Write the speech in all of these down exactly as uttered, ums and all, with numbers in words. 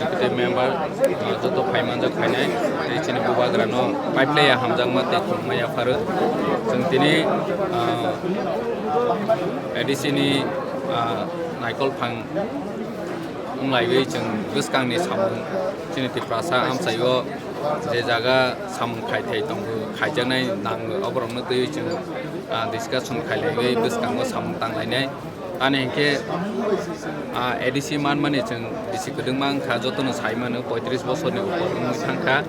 Tei member, ah, joto phaimanjak phainai, tei chini bubagrano pipe laiya hamjakma tei khulumma yapharo. Chwng tini, ah, A D C ni, ah, naikol phang wnglaiwi chwng bwskangni samung chini Tiprasa amchaio je jaga samung khai thai tongo, khaijaknai nango, oborokno twiwi chwng, ah, discussion khailaiwi bwskango samung tanglainai. Ani hinkhe, ah, A D C manmani chwng bisi kwdwkma wngkha, jotono sai mano poitris bosorni upor wngwi thangkha.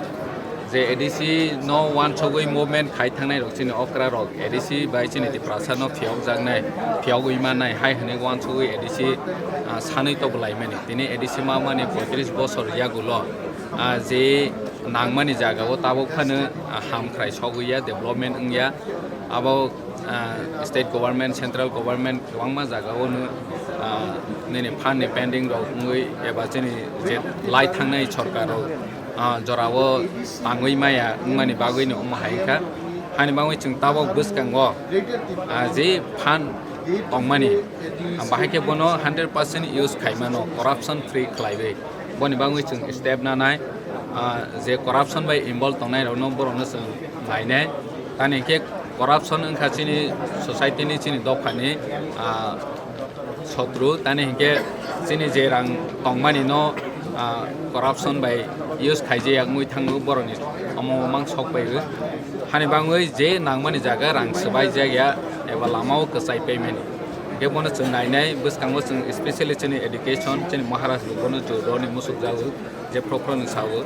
Je A D C no uansugwi movement khai thangnai rok chini okra rok A D C bai chini Tiprasa no phiyokjaknai, phiyogwi mannai hai hwnwi uansugwi A D C, ah, sanwi tobolaimani. Tini A D C manmani poitris bosor yagulo, ah, je nangmani jagao tabuk phano, ah, hamkrai sogwi ya, development wngya. Abo, ah, state government, central government kwbangma jagao no, ah, nini phan ni pending rok wngwi eba chini je lai thangnai sorkar rok, ah, jorao tangwi maya wngmani bagwi no omo hai kha. Hani bagwi chwng tabuk bwskango, ah, je phan tongmani, ah, bahai khe bono hundred percent use khaimano, corruption free khlaiwi. Boni bagwi chwng step nanai, ah, je corruption bai involve tongnai rokno borokno chwng nainai. Tani hinkhe corruption wngkha chini society ni, chini dopha ni, ah, sotru. Tani hinkhe chini je rang tongmani no, ah, corruption bai use khaijaya wngwi thango borokni omo mang sok bai o. Hani bagwi je nangmani jaga rang swbai jakya eba lama o kwchai paimani. Hinkhe bono chwng nainai, bwskango chwng specially chini education, chini Maharaj bo bono jor rwni musuk jago, je phro phro ni sao.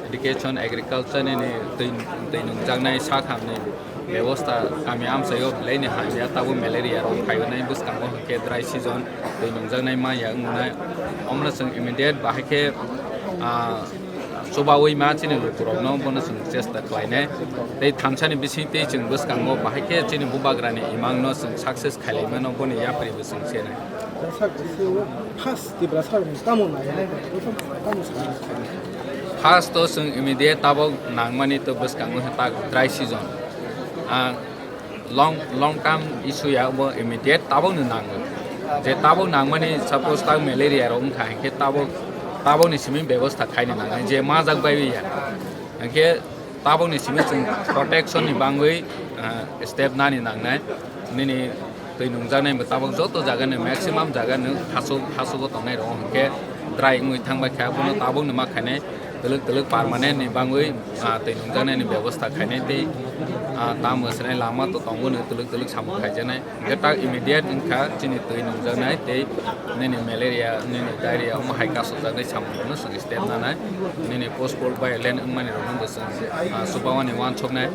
Education, agriculture nini twi, twi nungjaknai sak hamni bebosta kami amchaio belai ni hamya, tabuk malaria rok phainai bwskango hinkhe dry season twi nungjaknai maya wngnai. Omono chwng immediate bahai khe, ah, chubaui ma chini lukurokno bono chwng chesta khlainai. Tei thamsani bising tei chwng bwskango bahai khe chini bubagrani imangno chwng success khailaimano boni yapri bo chwng senai. First Tiprasa rokni tamo nai, tamo sa. First to chwng immediate tabuk nangmani to bwskango tak dry season. Ah, long, long term issue ya bo immediate tabuk ni nango. Je tabuk nangmani suppose tak malaria rok wngkha hinkhe tabuk, tabuk ni simi bebosta khaini nangnai je majak bai ya. Hinkhe tabuk ni simi chwng protection ni bangwi, ah, step nani nangnai. Nini twi nungjaknai bo tabuk joto jaga ni maximum jaga ni khasuk, khasugo tongnai rok hinkhe dry wngwi thangbai kha, bono tabuk ni ma khainai twlwk twlwk permanent ni bangwi, ah, twi nungjaknai ni bebosta khainai tei, ah, tamo swnai lama to tongo ni twlwk twlwk samung khaijaknai. Hinkhe tak immediate wngkha chini twi nungjaknai tei nini malaria, nini diarrhea omo hai kasukjaknai samung no chwng step nanai. Nini post pol violent wngmani rokno bo chwng, ah, chubamani uansuknai.